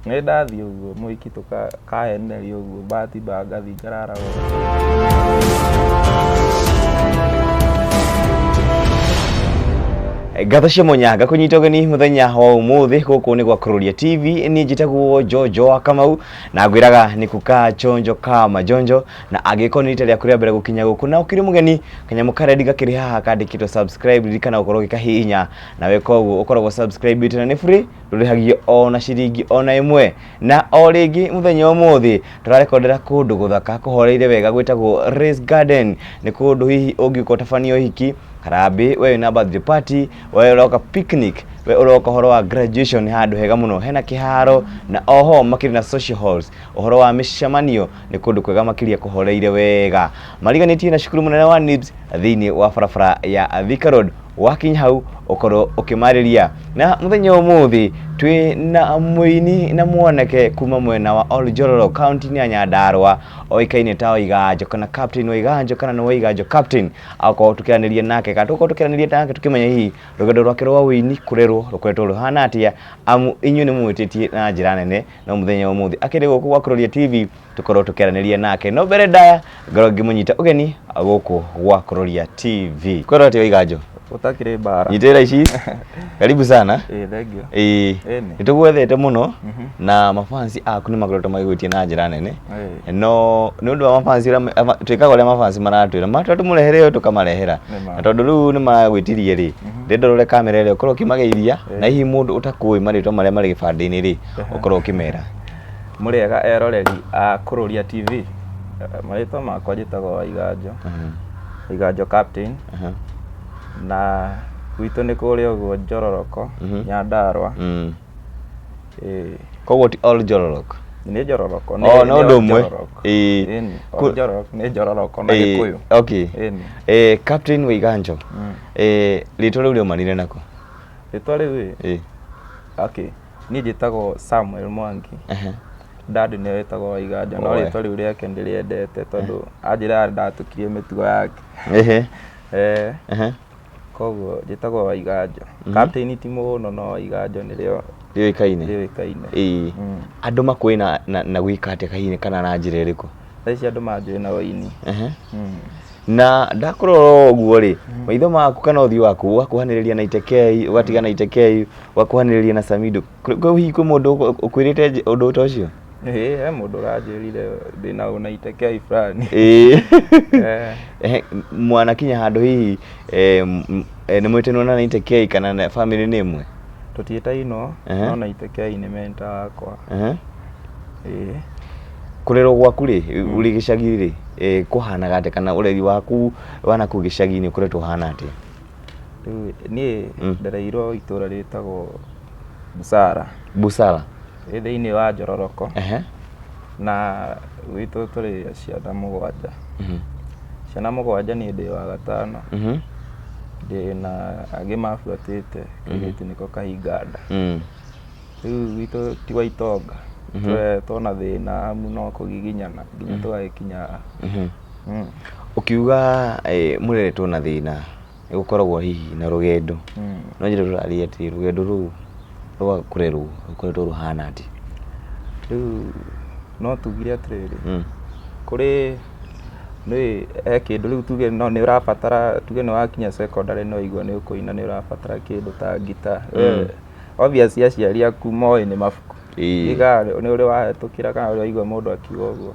Nĩ ndathiĩ ũguo mũhiki tũkahenereria ũguo bahati mbaya ngathiĩ ngarara ũguo. Ngatho cia mwanya ngakũnyita ũgeni mũthenya wa ũmũthĩ gũkũ nĩ gwa Kururia TV. Niĩ njĩtagwo Jojo wa Kamau na ngwĩraga nĩ kukaa chonjo ka majonjo, na angĩkorwo nĩ rita rĩaku rĩa mbere gũkinya gũkũ na ũkĩrĩ mũgeni, kanyamũ karedi gakĩrĩ haha kandĩkĩtwo subscribe, ririkana gũkorwo ũgĩkahihinya na weka ũguo ũkoragwo subscribe na nĩ free, ndũrĩhagio ona ciringi ona ĩmwe. Na o rĩngĩ mũthenya ũmũthĩ tũrarekondera kũndũ gũthaka kũhoreire wega gwĩtagwo Race Garden. Nĩ kũndũ hihi ũngĩũka ũtabanie ũhiki, harambĩ, we wĩna birthday party, we ũroka picnic, we ũroka ũhoro wa graduation, nĩ handũ hega mũno, hena kĩharo na oho makĩrĩ na social halls, ũhoro wa mĩcemanio. Nĩ kũndũ kwega makĩria kũhoreire wega, mariganĩtie na cukuru mũnene wa NIBS thĩinĩ wa barabara ya Thika Road. Wakinya hau ũkorwo ũkĩmarĩria. Na mũthenya ũmũthĩ twĩ na mũini na mwanake kuma mwena wa Oljororo kaunti-inĩ ya Nyandarua, oĩkaine ta Waiganjo kana Captain Waiganjo kana nĩ Waiganjo Captain. Akorwo tũkĩaranĩria nake kana tũkorwo tũkĩaranĩria nake tũkĩmenya hihi rũgendo rwake rwa ũini kũrerwo rũkoretwo rũhana atĩa, amu inyuĩ nĩ mũmwĩtĩtie na njĩra nene. No mũthenya ũmũthĩ akĩrĩ gũkũ gwa Kururia TV tũkorwo tũkĩaranĩria nake. No mbere ndaya ngorwo ngĩmũnyita ũgeni gũkũ gwa Kururia TV. Kwĩrwo atĩa Waiganjo? Gũtakĩrĩ mbara. Nyitĩrĩra ici. Karibu sana. Ĩĩ, thank you. Ĩĩ. Ĩni. Nĩ tũgwethete mũno na mafansi aku nĩ makoretwo magĩgwĩtia na njĩra nene. Ĩĩ. No nĩ ũndũ wa mafansi ũrĩa twĩkaga ũrĩa mafansi maratwĩra, matwĩra tũmũrehere ũyũ tũkamarehera. Nĩ ma. Na tondũ rĩu nĩ maragwĩtirie rĩ, ndĩrenda ũrore kamera ĩrĩa ũkorwo ũkĩmageithia, na hihi mũndũ ũtakũĩ marĩtwa marĩa marĩ gĩbandĩ-inĩ rĩ, ũkorwo ũkĩmera. Mũrĩega eroreri a Kururia TV. Marĩtwa makwa njĩtagwo Waiganjo. Waiganjo Captain. Na gwitũ nĩ kũrĩa ũguo Njororoko, Nyandarua. Ĩĩ. Koguo ti Oljororok? Nĩ Njororoko. Oh, no ũndũ ũmwe. Ĩĩ. Oljororok nĩ Njororoko na Gĩkũyũ. Okay. Ĩni. Captain Waiganjo. Rĩtwa rĩu rĩaumanire nakũ? Rĩtwa rĩu ĩ? Okay. Niĩ njĩtagwo Samuel Mwangi. Dad nĩwe wĩtagwo Waiganjo, no rĩtwa rĩu rĩake ndĩrĩendete tondũ anjĩraga ndatũkirie mĩtugo yake. Koguo njĩtagwo Waiganjo. Captain ti mũno, no Waiganjo nĩrĩo rĩũĩkaine. Rĩũĩkaine. Ĩĩ. Andũ makũĩ na gwĩka atĩa kahinda kana na njĩra ĩrĩkũ? Thaa ici andũ manjũĩ na ũini. Na ndakũrora ũguo rĩ, maitho maku kana ũthiũ waku ũgakuhanĩrĩria na Itekei, ũgatiga na Itekei, ũgakuhanĩrĩria na Samido. Kwĩ hihi kwĩ mũndũ ũkwĩrĩte ũndũ ta ũcio? Ĩĩ, he mũndũ ũranjĩrire ndĩna ũna Itekei fulani. Ĩĩ. Mwanakinya handũ hihi nĩ mwĩtĩnwo na Itekei kana na family nĩ ĩmwe? Tũtiĩtainwo, no na Itekei nĩ mentor wakwa. Ĩĩ. Kũrerwo gwaku rĩ, ũrĩ gĩcagi rĩ, kũhanaga atĩa kana ũreri waku wa nakũu gĩcagi-inĩ ũkoretwo ũhana atĩa? Rĩu niĩ ndereirwo itũra rĩtagwo Busara. Busara? Ĩ thĩinĩ wa Njororoko. Na gwitũ tũrĩ ciana mũgwanja. Ciana mũgwanja, niĩ ndĩ wa gatano. Ndĩ na angĩ mabuatĩte, kairĩtu nĩko kahinganda. Rĩu gwitũ ti gwa itonga, tũreretwo na thĩna amu no kũgiginyana nginya tũgagĩkinya haha. Ũkiuga mũreretwo na thĩna, nĩ gũkoragwo hihi na rũgendo. No nyende tũrarie atĩ rũgendo rũu rwa kũrerwo rũkoretwo rũhana atĩa? Rĩu no tugire atĩrĩrĩ, kũrĩ nĩ he kĩndũ rĩu tuge no nĩ ũrabatara, tuge nĩ wakinya secondary no waigua nĩ ũkũina, nĩ ũrabatara kĩndũ ta ngita. Obvious aciari aku moĩ nĩ mabuku. Ndiga nĩ ũrĩ wahĩtũkĩra kana ũrĩ waigua mũndũ akiuga ũguo.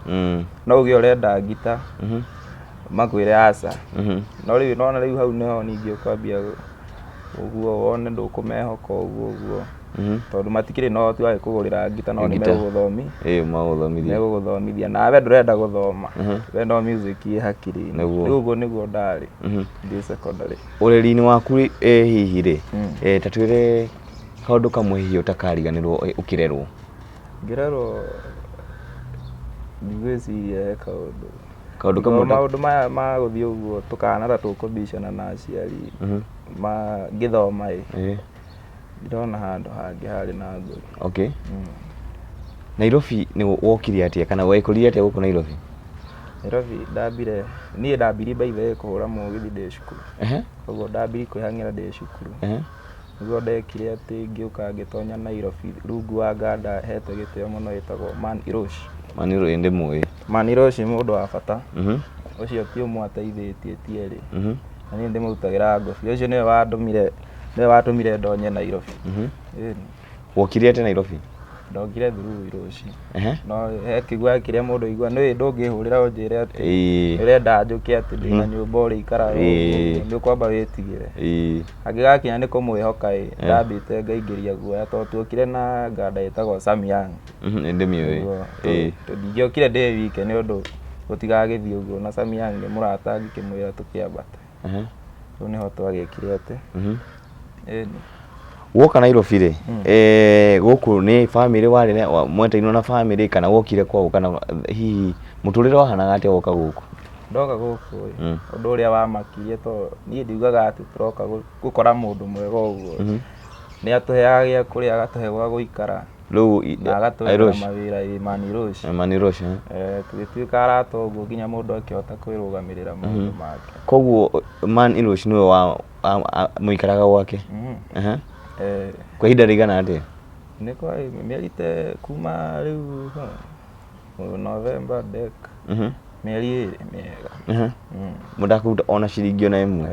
No uge ũrenda ngita, makwĩre aca. No rĩu nĩwona rĩu hau nĩho ningĩ ũkwambia ũguo wone ndũkũmehoka ũguo ũguo. Tondũ matikĩrĩ na ũhoti wa gũkũgũrĩra ngita no nĩ Ĩĩ, magũthomithia. Megũgũthomithia nawe ndũrenda gũthoma. We no music ĩ hakiri-inĩ. Rĩu ũguo nĩguo ndarĩ ndĩ secondary. Ũreri-inĩ waku hihi rĩ, ta twĩre kaũndũ kamwe hihi ũtakariganĩrwo ũkĩrerwo. Ngĩrerwo ndigwĩciria he kaũndũ. Kaũndũ kamwe Maũndũ maya ma gũthiĩ ũguo tũkahana ta tũkũbicana na aciari ma ngĩthoma ĩ, ndĩrona handũ hangĩ harĩ na ngũĩ. Okay. Nairobi nĩ wokire atĩa kana wekũrire atĩa gũkũ Nairobi? Nairobi ndambire, niĩ ndambirie by the way kũhũra mũgithi ndĩ cukuru. Koguo ndambirie kwĩhang'ĩra ndĩ cukuru. Nĩguo ndekire atĩ ngĩũka ngĩtonya Nairobi rungu wa nganda hete gĩtĩo mũno ĩtagwo Man Iroshi. Man Iroshi ndĩmũĩ. Man Iroshi mũndũ wa bata. Ũcio ti ũmwe ateithĩtie ti erĩ. Na niĩ ndĩmũrutagĩra ngobi. Ũcio nĩwe wandũmire nĩwe watũmire ndonye Nairobi. Ĩni. Wokire atĩa Nairobi? Ndokire through Iroshi. No he kĩguoya kĩrĩa mũndũ aigua nĩ ndũngĩhũrĩra ũnjĩre atĩ ũrenda njũke atĩ ndĩna nyũmba ũrĩikaraga ũguo, nĩ ũkwamba wĩtigĩre. Angĩgakinya nĩ kũmwĩhoka ĩ, ndambĩte ngaingĩria guoya tondũ tuokire na nganda ĩtagwo Samyang. Nĩ ndĩmĩũĩ. Nĩguo, ndingĩokire ndĩ wike nĩ ũndũ gũtigagĩthiĩ ũguo na Samyang nĩ mũrata ngĩkĩmwĩra tũkĩambate. Rĩu nĩho twagĩkire atĩ. Ĩni. Woka Nairobi rĩ, gũkũ nĩ bamĩrĩ warĩ na mwetainwo na bamĩrĩ kana wokire kwaũ kana hihi mũtũrĩre wahanaga atĩa woka gũkũ? Ndoka gũkũ ĩ, ũndũ ũrĩa wamakirie tondũ niĩ ndiugaga atĩ tũroka gũkora mũndũ mwega ũguo. Nĩ atũheaga gĩa kũrĩa, agatũhe gwa gũikara Rĩu na agatwethera mawĩra ĩ Man Iroshi. Man Iroshi, eh? Eh, tũgĩtuĩka arata ũguo nginya mũndũ akĩhota kwĩrũgamĩrĩra maũndũ make. Koguo Man Iroshi nĩwe wa mũikaraga gwake? Eh. Kwa ihinda rĩigana atĩa? Nĩ kwa mĩeri ta kuma rĩu November, Dec, mĩeri ĩrĩ mĩega. Mũndakũruta ona ciringi ona ĩmwe?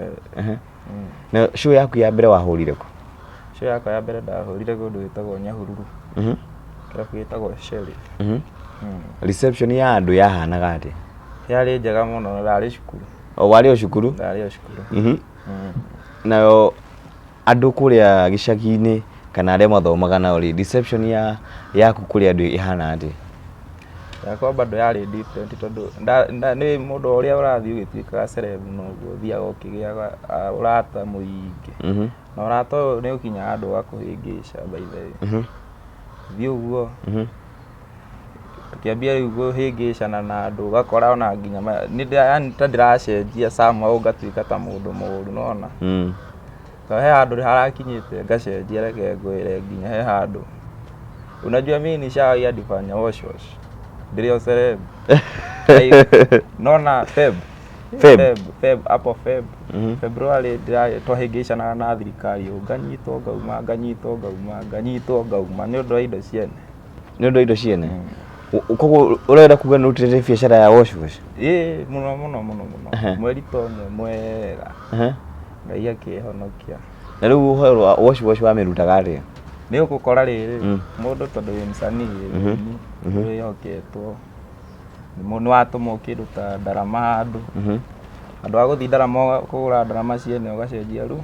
Na show yaku ya mbere wahũrire kũ? Show yakwa ya mbere ndahũrire kũndũ gwĩtagwo Nyahururu. Kĩrabu gĩtagwo Sheriff. Reception ya andũ yahanaga atĩa? Yarĩ njega mũno na ndarĩ cukuru. O warĩ o cukuru? Ndarĩ o cukuru. Nayo andũ kũrĩa gĩcagi-inĩ kana arĩa mathomaga nao rĩ, reception ya yaku kũrĩ andũ ĩhana atĩa? Yakwa bado yarĩ different tondũ nĩ mũndũ ũrĩa ũrathiĩ ũgĩtuĩkaga celeb noguo ũthiaga ũkĩgĩaga ũrata mũingĩ. Na ũrata ũyũ nĩ ũkinyaga handũ ũgakũhĩngĩca by the way. Thiĩ ũguo tũkĩambia rĩu kũhĩngĩcana na andũ ũgakora ona nginya yani ta ndĩracenjia somehow ngatuĩka ta mũndũ mũru nĩwona. Tondũ he handũ harakinyĩte ngacenjia reke ngwĩre nginya he handũ. Unajua mimi nishawahi hadi fanya wash wash. Ndĩrĩ o celeb. Nona Feb. Feb. Feb, Feb, hapo Feb. February twahĩngĩcanaga na thirikari ũũ nganyitwo ngauma nganyitwo ngauma nganyitwo ngauma nĩ ũndũ wa indo ciene. Nĩ ũndũ wa indo ciene? Koguo ũrenda kuga nĩ ũrutĩte biacara ya wash wash? Ĩĩ mũno mũno mũno mũno. Mweri ta ũmwe mwega. Ngai akĩhonokia. Na rĩu ũhoro wa wash wash wamĩrutaga atĩa? Nĩ ũgũkora rĩrĩ mũndũ tondũ wĩ msanii wĩ wĩhoketwo nĩ watũmwo kĩndũ ta ndarama handũ. Handũ ha gũthiĩ ndarama kũgũra ndarama ciene ũgacenjia ru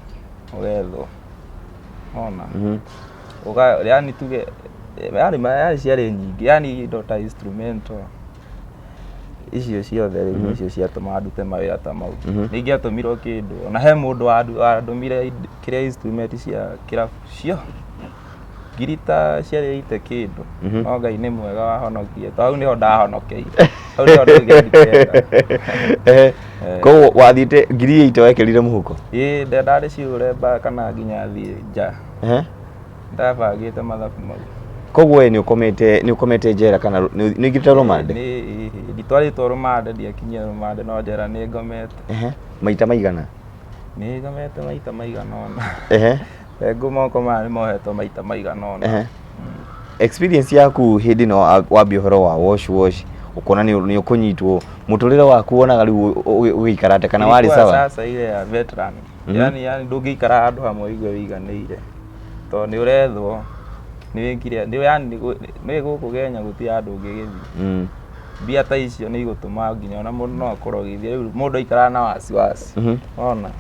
ũgethwo. Ona yani tuge yani yani ciarĩ nyingĩ yani indo ta instrumental icio ciothe rĩu nĩcio ciatũmaga ndute mawĩra ta mau. Nĩ ingĩatũmirwo kĩndũ ona he mũndũ wandũmire kĩrĩa instrument cia kĩrabu cio ngiri ta ciarĩ ite kĩndũ no Ngai nĩ mwega wahonokirie tondũ hau nĩho ndahonokeire hau nĩho ndaugire ndikenda. Koguo wathiĩte ngiri ite wekĩrire mũhuko? Ĩĩ ndendaga ndĩcigũre kana nginya thiĩ nja. Ndabangĩte mathabu mau. Koguo we nĩ ũkomete nĩ ũkomete njera kana nĩ ũingĩrĩte rũmande? Nditwarĩtwo rũmande ndiakinyire rũmande no njera nĩ ngomete. Maita maigana? Nĩ ngomete maita maigana ũna. Rengũ moko maya nĩ mohetwo maita maigana ũna. Experience yaku hĩndĩ ĩno wambia ũhoro wa wash wash ũkona nĩ ũkũnyitwo mũtũrĩre waku wonaga rĩu ũgĩikara atĩa kana warĩ sawa? Sasa ile ya veteran. Yani yani ndũngĩikara handũ hamwe ũigue wĩiganĩire tondũ nĩ ũrethwo nĩ wĩkire nĩ yani nĩ gũkũ Kenya gũtirĩ handũ ũngĩgĩthiĩ. Mbia ta icio nĩ igũtũma nginya ona mũndũ no akũrogithie rĩu mũndũ aikaraga na wasiwasi. Wona?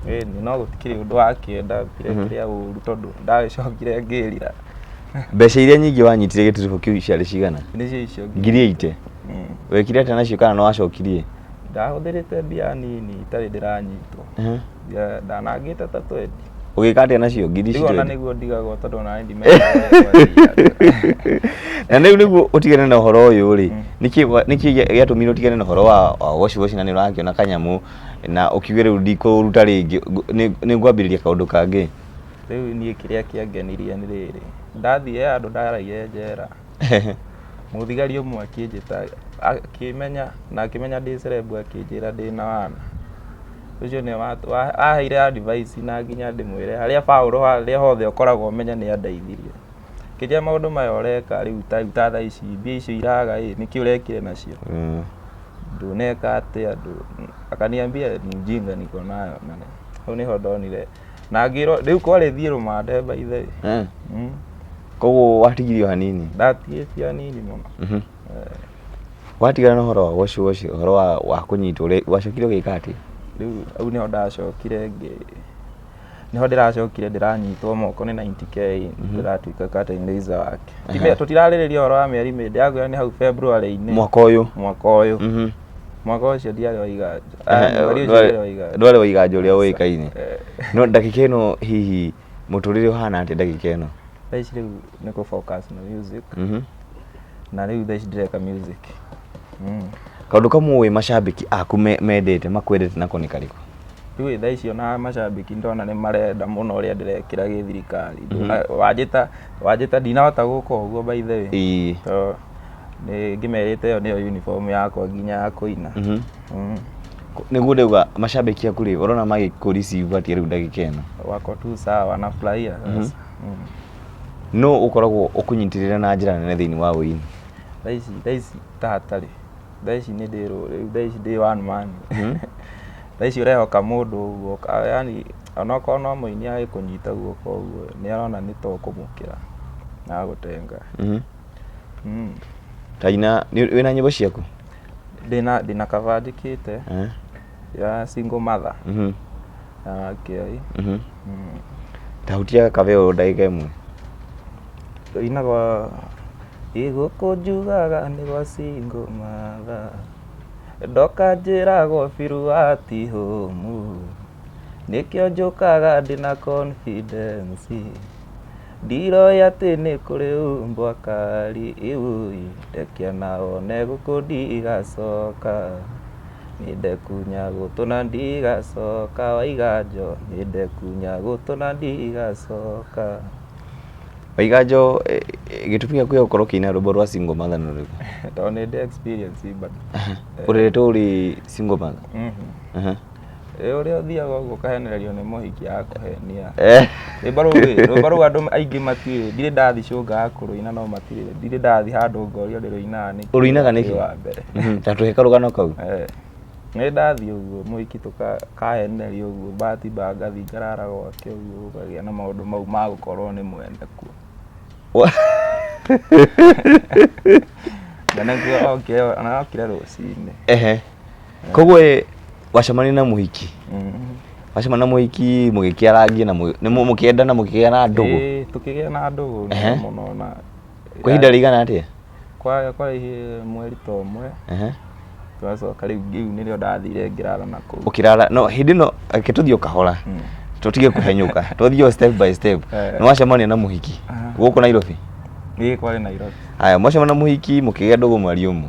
Ĩni no gũtikĩrĩ ũndũ wa kĩenda kĩrĩa kĩrĩa ũru tondũ ndagĩcokire ngĩrira. Mbeca iria nyingĩ wanyitire gĩtiribũ kĩu ciarĩ cigana? Nĩcio icio ngiri ĩite. Wekire atĩa nacio kana nĩ wacokirie? Ndahũthĩrĩte mbia nini itarĩ ndĩranyitwo. Ndanangĩte ta 20. Ũgĩka atĩa nacio ngiri ici Rĩu ona 20? nĩguo ndigagwo tondũ ona niĩ ndimenyaga ũrĩa gwathiaga. Na rĩu nĩguo ũtigane na ũhoro ũyũ rĩ, nĩkĩ gĩatũmire ũtigane na ũhoro wa wash wash na nĩ ũrakĩona kanyamũ na ũkiuge rĩu ndikũruta rĩngĩ nĩ ngwambĩrĩria kaũndũ kangĩ? Rĩu niĩ kĩrĩa kĩangenirie nĩ rĩrĩ, ndathiĩ he handũ ndaraire njera, mũthigari ũmwe akĩnjĩta akĩmenya na akĩmenya ndĩ celeb akĩnjĩra ndĩna wana. Ũcio nĩ aheire advice na nginya ndĩmwĩre harĩa Paũlũ harĩa hothe ũkoragwo ũmenye nĩ andeithirie. Kĩrĩa maũndũ maya ũreka rĩu ta rĩu ta thaa ici mbia icio iraga ĩ nĩkĩ ũrekire nacio? Ndũneka atĩa ndũ akaniambia ni ujinga niko nayo na hau nĩho ndonire na ngĩrwo rĩu kwarĩ thiĩ rũmande by the way. Koguo watigirio hanini? Ndatigĩtie hanini mũno. Watigana na ũhoro wa wash wash ũhoro wa kũnyitwo wacokire ũgĩka atĩa? Rĩu hau nĩho ndacokire ngĩ nĩho ndĩracokire ndĩranyitwo moko nĩ 90K ndĩratuĩka curtain raiser wake. Tũtirarĩrĩria ũhoro wa mĩeri mĩingĩ ndĩrakwĩra nĩ hau February-inĩ. Mwaka ũyũ? Mwaka ũyũ. Mwaka ũcio ndiarĩ wa iganja. Mweri ũcio ndiarĩ wa iganja. Ndwarĩ wa iganja ũrĩa ũĩkaine. No ndagĩka ĩno hihi mũtũrĩre ũhana atĩa ndagĩka ĩno? Thaa ici rĩu nĩ kũ focus na music. Na rĩu thaa ici ndĩreka music. Kaũndũ kamwe ũĩ macambĩki aku mendete makwendete nako nĩ karĩkũ? Rĩu thaa ici ona macambĩki ndona nĩ marenda mũno ũrĩa ndĩrekĩra gĩthirikari. Wanjĩta wanjĩta ndinahota gũka ũguo by the way. Tondũ nĩ ngĩmerĩte ĩyo nĩyo uniform yakwa nginya ya kũina. Nĩguo ndauga macambĩki aku rĩ ũrona magĩkũ receive atĩa rĩu ndagĩka ĩno? Wako tu sawa wanafurahia sasa. Nũ ũkoragwo ũkũnyitĩrĩire na njĩra nene thĩinĩ wa ũini? Thaa ici ta hatarĩ. Thaa ici nĩ ndĩ rĩu thaa ici ndĩ one man. Thaa ici ũrehoka mũndũ ũguo yaani onokorwo no mũini agĩkũnyita guoko ũguo nĩ arona nĩ ta ũkũmũkĩra na agagũtenga. Ta ina wĩna nyĩmbo ciaku? Ndĩna cover njĩkĩte ya single mother ya Kĩoi. Ta hutia cover ĩyo ndagĩka ĩmwe. Ĩinagwo ĩ gũkũ njugaga nĩ gwa single mother ndoka njĩragwo biruati home nĩkĩo njũkaga ndĩna confidence ndiroĩ atĩ nĩ kũrĩ umbwa kari iui ndekia na wone gũkũ ndigacoka nĩ ndekunya gũtũ na ndigacoka Waiganjo nĩ ndekunya gũtũ na ndigacoka. Waiganjo gĩtũmi gĩaku gĩa gũkorwo ũkĩina rwĩmbo rwa single mother nĩ rũrĩkũ? Tondũ nĩ ndĩ experience bado. Ũreretwo ũrĩ single mother? Ĩ ũrĩa ũthiaga ũguo ũkahenererio nĩ mũhiki akũhenia. Rwĩmbo rũu rĩ, rwĩmbo rũu andũ aingĩ matiũĩ, ndirĩ ndathi cũnga ya kũrũina no matirĩ, ndirĩ ndathi handũ ngorio ndĩrũinaga nĩkĩ. Ũrũinaga nĩkĩ? Wa mbere. Ta tũhe karũgano kau. Nĩ ndathiĩ ũguo mũhiki tũkahenererio ũguo bahati mbaya ngathiĩ ngarara gwake ũguo gũkagĩa na maũndũ mau ma gũkorwo nĩ mwene kuo. Mwene kuo okire ona okire rũcinĩ. Koguo wacemania na mũhiki? Wacemania na mũhiki mũgĩkĩarangia na mũkĩendana mũkĩgĩa na ndũgũ? Ĩĩ tũkĩgĩa na ndũgũ mũno na Kwa ihinda rĩigana atĩa? Kwa mweri ta ũmwe. Twacoka rĩu rĩu nĩrĩo ndathire ngĩrara na kũu. Ũkĩrara no hĩndĩ ĩno reke tũthiĩ o kahora tũtige kũhenyũka tũthiĩ o step by step. Nĩ wacemania na mũhiki gũkũ Nairobi? Ĩĩ kwarĩ Nairobi. Haya mwacemania na mũhiki mũkĩgĩa ndũgũ mweri ũmwe.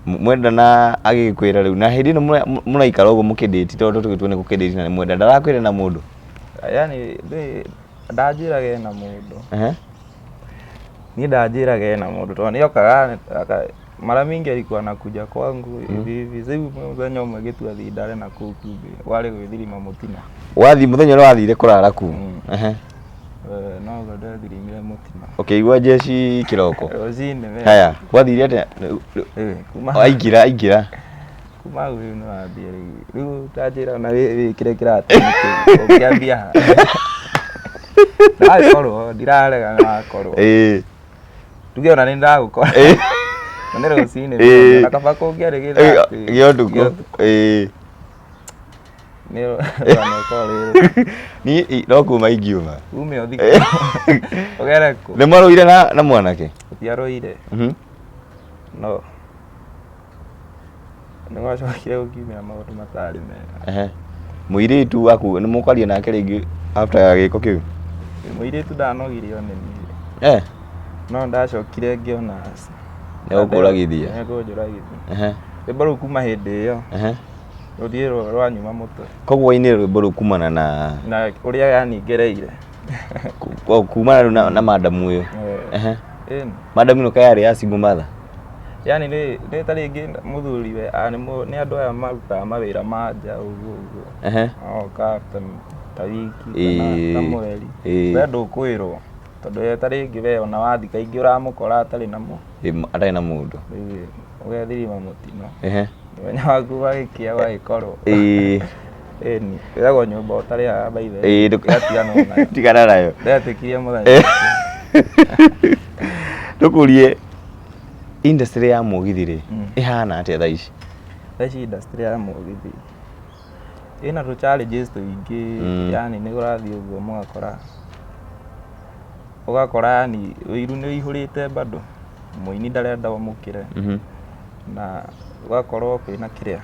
Mwendana agĩkwĩra rĩu na hĩndĩ ĩno mũraikara ũguo mũkĩndĩti tondũ tũgĩtue nĩ gũkĩndĩti na nĩ mwenda ndarakwĩra na mũndũ? Yaani ndanjĩraga ena mũndũ. Niĩ ndanjĩraga ena mũndũ tondũ nĩ okaga mara mingi alikuwa anakuja kwangu hivi hivi. Rĩu mũthenya ũmwe ngĩtua thiĩ ndare na kũu kumbe warĩ gwĩthirima mũtino. Wathiĩ mũthenya ũrĩa wathire kũrara kũu? Noguo ndethirimire mũtino. Ũkĩigua jeshi kĩroko? Rũcinĩ we. Haya, gwathire atĩa? Aingĩra aingĩra. Kuma hau rĩu nĩwambia rĩu rĩu ũtanjĩra ona wĩkĩre kĩratũ nĩkĩ ũngĩambia ha? Ndakorwo ndirarega nĩwakorwo. Tuge ona nĩ ndagũkora. Na nĩ rũcinĩ na kaba kũngĩarĩ gĩthaa Gĩa ũtukũ. Nĩ rũgano rũkoragwo rwĩ Niĩ no kuma ingiuma. Ume ũthiĩ ũgere kũ? Nĩ mwarũire na mwanake? Tũtiarũire. No nĩ gwacokire gũkiumĩra maũndũ matarĩ mega. Mũirĩtu waku nĩ mũkwaria nake rĩngĩ after gĩko kĩu? Mũirĩtu ndanogirio nĩ niĩ. No ndacokire ngĩona Nĩ egũkũragithia. Nĩ ekũnjũragithia. Rwĩmbo rũu kuma hĩndĩ ĩyo rũthiĩ rwanyuma mũtwe. Koguo wainire rwĩmbo rũu kumana na na ũrĩa yani ngereire. Kumana rĩu na madamu ũyũ. Madamu ĩno kaĩ yarĩ ya single mother? Yani nĩ ta rĩngĩ mũthuri we a, nĩ andũ aya marutaga mawĩra ma nja ũguo ũguo. Oka ta wiki kana ta mweri. We ndũkwĩrwo tondũ we ta rĩngĩ we ona wathiĩ kaingĩ ũramũkora atarĩ na mũ. Atarĩ na mũndũ. Rĩu ũgethirima mũtino. Mũthenya waku wagĩkĩa ũgagĩkorwo. Ĩni, wĩragwo nyũmba ũtarĩhaga by the way. Ũgatiganwo nayo. Tigana nayo. Ndetĩkirie mũthenya. Tũkũrie industry ya mũgithi rĩ, ĩhana atĩa thaa ici? Thaa ici industry ya mũgithi ĩna tũ challenges tũingĩ, yani nĩ kũrathiĩ ũguo mũgakora ũgakora yani ũiru nĩ ũihũrĩte bado, mũini ndarenda ũmũkĩre na gũgakorwo kwĩna kĩrĩa,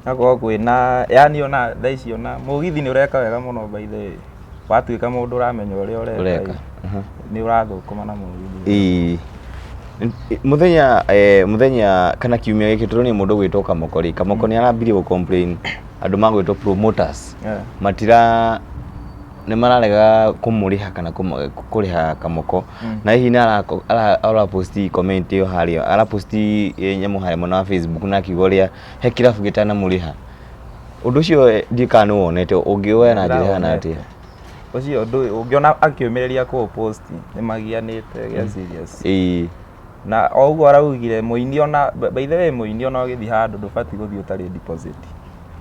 gũgakorwo kwĩna yani ona thaa ici ona mũgithi nĩ ũreka wega mũno by the way, watuĩka mũndũ ũramenya ũrĩa ũreka Ũreka. ĩ, nĩ ũrathũkũma na mũgithi. Ĩĩ. Mũthenya mũthenya kana kiumia gĩkĩ tũronire mũndũ ũgwĩtwo Kamoko rĩ, Kamoko nĩ arambirie gũ complain andũ magwĩtwo promoters matira nĩ mararega kũmũrĩha kana kũrĩha Kamoko na hihi nĩ araposti comment ĩyo harĩa araposti nyamũ harĩa mwena wa Facebook na akiuga ũrĩa he kĩrabu gĩtanamũrĩha. Ũndũ ũcio ndiũĩ kana nĩ wonete ũngĩwoya na njĩra ĩhana atĩa? Ũcio ũndũ ũngĩona akĩũmĩrĩria kũ post nĩ magianĩte gĩa serious. Na o ũguo araugire mũini ona by the way mũini ona ũgĩthiĩ handũ ndũbatiĩ gũthiĩ ũtarĩ deposit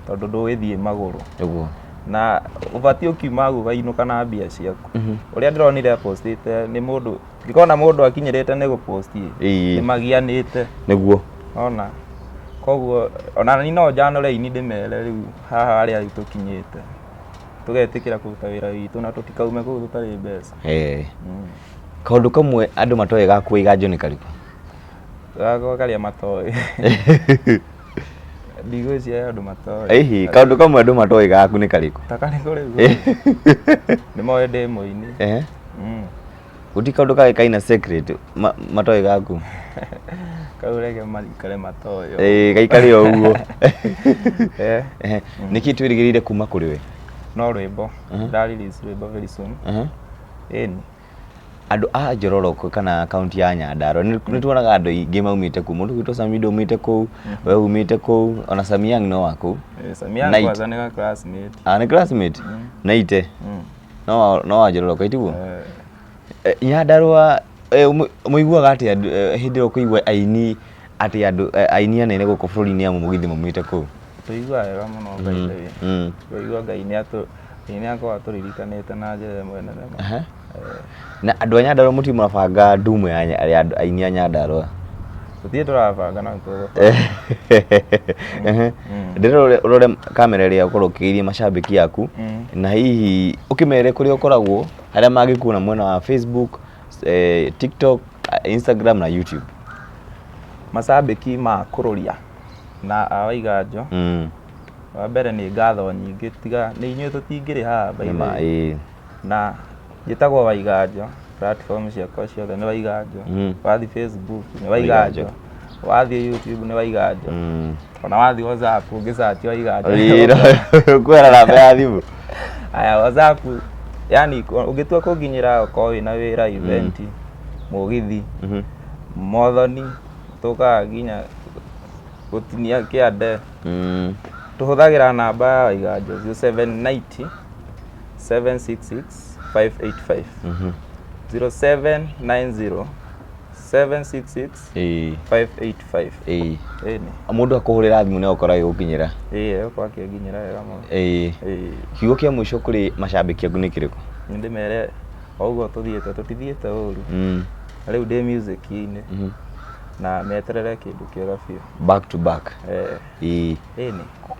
tondũ ndũgĩthiĩ magũrũ. Nĩguo. Na ũbatiĩ ũkiuma hau ũkainũka na mbia ciaku. Ũrĩa ndĩronire apostĩte nĩ mũndũ ndikona mũndũ akinyĩrĩte nĩ gũposti nĩ magianĩte. Nĩguo. Ona koguo ona niĩ no njanũre aini ndĩmere rĩu haha harĩa rĩu tũkinyĩte tũgetĩkĩra kũruta wĩra witũ na tũtikaume kũu tũtarĩ mbeca. Kaũndũ kamwe andũ matoĩ ga Waiganjo nĩ karĩkũ? Gakwa karĩa matoĩ. Ndigwĩciria he andũ matoĩ. Ĩhi, kaũndũ kamwe andũ matoĩ gaku nĩ karĩkũ? Ta karĩkũ rĩu? Nĩ moĩ ndĩ mũini. Gũtirĩ kaũndũ kangĩ kaina secret matoĩ gaku? Kau reke maikare matoĩ. Ĩĩ, gaikare o ũguo. Nĩkĩ twĩrĩgĩrĩire kuma kũrĩ we? No rwĩmbo. Nda release rwĩmbo very soon. Ĩni. Andũ a Njororoko kana kaunti ya Nyandarua nĩ tuonaga andũ aingĩ maumĩte kũu, mũndũ ũgwĩtwo Samido aumĩte kũu, we umĩte kũu, ona Samiang no wa kũu. Samiang kwanza nĩ ga classmate. Ah, nĩ classmate? Naite. No wa Njororoko itiguo? Nyandarua mũiguaga atĩa hĩndĩ ĩrĩa ũkũigua aini atĩ andũ aini anene gũkũ bũrũri-inĩ amwe mũgithi maumĩte kũu? Tũiguaga wega mũno by the way. Tũraigua Ngai nĩ atũ Ngai nĩ akoragwo atũririkanĩte na njĩra ĩmwe nene mũno. Na andũ a Nyandarua mũtirĩ mũrabanga ndumo ya andũ aini a Nyandarua? Tũtirĩ tũrabanga no nĩ tũgũbanga. Ndĩrenda ũrore kamera ĩrĩa ũkorwo ũkĩgeithia macambĩki aku na hihi ũkĩmere kũrĩa ũkoragwo harĩa mangĩkuona mwena wa Facebook, TikTok, Instagram na YouTube. Macambĩki ma Kũrũria na a Waiganjo, wa mbere nĩ ngatho nyingĩ tiga nĩ inyuĩ tũtingĩrĩ haha by the way. Na njĩtagwo Waiganjo, platform ciakwa ciothe nĩ Waiganjo, wathiĩ Facebook nĩ Waiganjo, wathiĩ YouTube nĩ Waiganjo, ona wathiĩ WhatsApp ũngĩ search Waiganjo. Kwĩna namba ya thimũ. Aya WhatsApp, yani ũngĩtua kũnginyĩra okorwo wĩna wĩra, event, mũgithi, mothoni, tũkaga nginya gũtinia kĩande. Tũhũthagĩra namba ya Waiganjo 0790 766 585. 0790 766 585. Ĩni. Mũndũ akũhũrĩra thimũ nĩ egũkorwo agĩgũkinyĩra. Ĩĩ, egũkorwo akĩnginyĩra wega mũno. Kiugo kĩa mũico kũrĩ macambĩki aku nĩ kĩrĩkũ? Nĩ ndĩmere o ũguo tũthiĩte tũtithiĩte ũru. Rĩu ndĩ music-inĩ na meterere kĩndũ kĩega biũ. Back to back. Ĩni.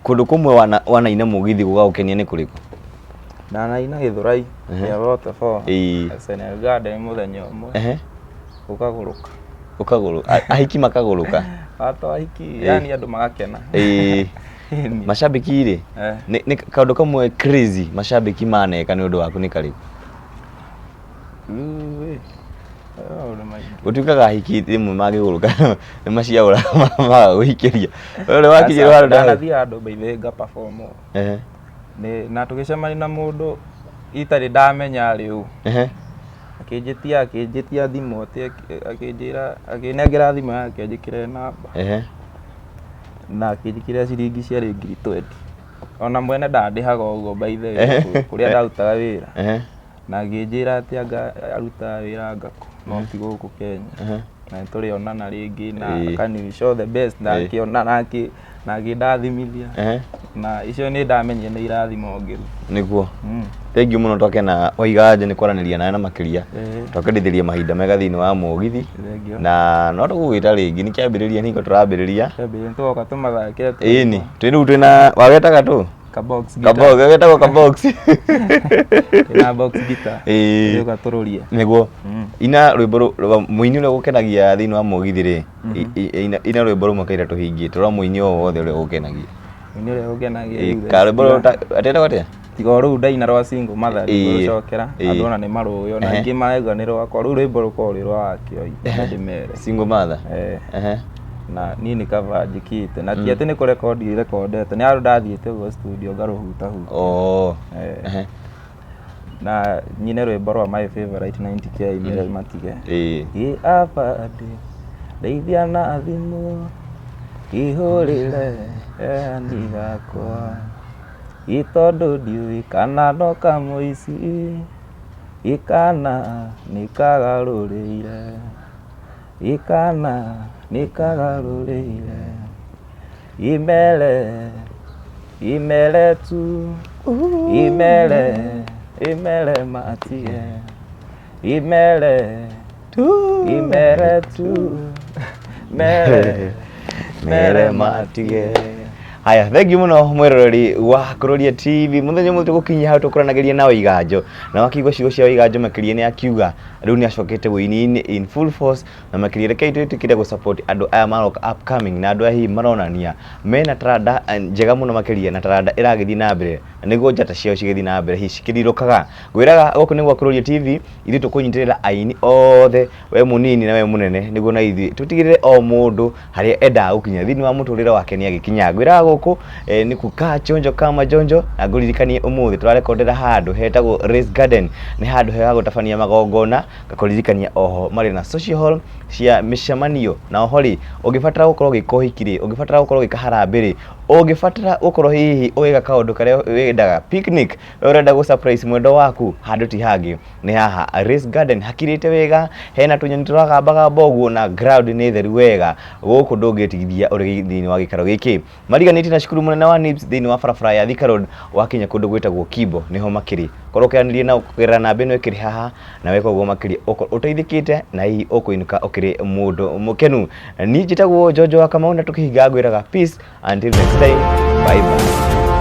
Kũndũ kũmwe wanaina mũgithi gũgagũkenia nĩ kũrĩkũ? Ndanaina Gĩthũrai kĩa Waterfall, SNL Garden mũthenya ũmwe, ũkagũrũka. Ũkagũrũka. Ahiki makagũrũka. Ato ahiki, yani andũ magakena. Macambĩki rĩ, nĩ kaũndũ kamwe crazy macambĩki maneka nĩ ũndũ waku nĩ karĩkũ? Maũndũ maingĩ. Gũtuĩkaga ahiki rĩmwe mangĩgũrũka nĩ maciaũraga maga gũhikĩria. We ũrĩa wakinyĩrwo handũ ta hau? Ndanathiĩ handũ by the way nga perform. Nĩ na tũgĩcemania na mũndũ itarĩ ndamenya rĩ ũ. Akĩnjĩtia thimũ atĩ akĩnjĩra, akĩnengera thimũ yake njĩkĩre namba. Na akĩnjĩkĩrĩra ciringi ciarĩ ngiri 20. Ona mwene ndandĩhaga ũguo by the way, kũrĩa ndarutaga wĩra. Na akĩnjĩra atĩ anga arutaga wĩra ngakũ, no ti gũkũ Kenya. Na nĩ tũrĩonana rĩngĩ na akani wish all the best na akĩona na na akĩndathimithia. Na icio nĩ ndamenyire nĩ irathimo ngĩru. Nĩguo. Thengiũ mũno twakena Waiganjo nĩ kwaranĩria nawe na makĩria. Twakendithĩria mahinda mega thĩinĩ wa mũgithi. Thengiũ. Na no tũgũgwĩta rĩngĩ nĩ kĩambĩrĩria nĩko tũrambĩrĩria. Kĩambĩrĩria tũgoka tũmathakĩre. Ĩni, twĩ rĩu twĩna wagetaga tũ? Ka box guitar. Kabox, getagwo kabox. Twĩna box guitar. Tũgĩũka tũrũrie. Nĩguo. Ina rwĩmbo rwa mũini ũrĩa ũgũkenagia thĩinĩ wa mũgithi rĩ, ina rwĩmbo rũmwe kaira tũhingie, rwa mũini o wothe ũrĩa ũgũkenagia. Mũini ũrĩa ũngenagia rĩu Ka rwĩmbo atĩtagwo atĩa? Tiga o rũu ndaina rwa single mother rũcokera, andũ ona nĩ marũĩ ona aingĩ maraigua nĩ rwakwa, rũu rwĩmbo rũkoragwo rwĩ rwa Wakĩoi, ndĩmere. Single mother? Na niĩ nĩ cover njĩkĩte, na ti atĩ nĩ kũrekondi rekondete, nĩ handũ ndathiĩte ũguo studio ngarũhutahutia. Na nyine rwĩmbo rwa my favorite 90K mere matige. Ĩ abandĩ ndeithia na thimũ ihũrĩre yani gakwa ĩ tondũ ndiũĩ kana no kamũici ĩ kana nĩ kagarũrĩire ĩ kana nĩ kagarũrĩire ĩ mere ĩ mere tu ĩ mere ĩ mere matige ĩ mere ĩ mere tu mere Mere matige. Haya, thengiũ mũno mwĩroreri wa Kururia TV. Mũthenya ũmwe tũgũkinyia hau tũkũranagĩria na Waiganjo. Na wakĩigua ciugo cia Waiganjo makĩria nĩ akiuga rĩu nĩ acokete ũini-inĩ in full force na makĩria rekei twĩtĩkĩre gũ support andũ aya maroka upcoming na andũ aya hihi maronania mena taranda njega mũno makĩria na taranda ĩragĩthiĩ na mbere na nĩguo njata ciao cigĩthiĩ na mbere hihi cikĩrirũkaga. Ngwĩraga gũkũ nĩ gwa Kururia TV, ithuĩ tũkũnyitĩrĩra aini othe we mũnini na we mũnene nĩguo na ithuĩ tũtigĩrĩre o mũndũ harĩa endaga gũkinya thĩinĩ wa mũtũrĩre wake nĩ agĩkinya. Ngwĩraga gũkũ nĩ kukaa chonjo kama jonjo na ngũririkanie ũmũthĩ tũrarekondera handũ hetagwo Race Garden, nĩ handũ hega ha gũtabania magongona, ngakũririkania oho marĩ na social hall cia mĩcemanio, na oho rĩ ũngĩbatara gũkorwo ũgĩka ũhiki rĩ, ũngĩbatara gũkorwo ũgĩka harambee rĩ, ũngĩbatara gũkorwo hihi ũgĩka kaũndũ karĩa wendaga picnic, we ũrenda gũ surprise mwendwa waku, handũ ti hangĩ nĩ haha Race Garden hakirĩte wega, hena tũnyoni tũragambagamba ũguo na ground nĩ theru wega, gũkũ ndũngĩtigithia ũrĩ thĩinĩ wa gĩikaro gĩkĩ. Mariganĩtie na cukuru mũnene wa NIBS thĩinĩ wa barabara ya Thika Road, wakinya kũndũ gwĩtagwo Kimbo nĩho makĩrĩ. Korwo ũkĩaranĩria nao kũgerera namba ĩno ĩkĩrĩ haha na weka ũguo makĩria ũkorwo ũteithĩkĩte na hihi ũkũinũka ũkĩrĩ mũndũ mũkenu. Niĩ njĩtagwo Njonjo wa Kamau na tũkĩhinga ngwĩraga peace until next time, bye bye.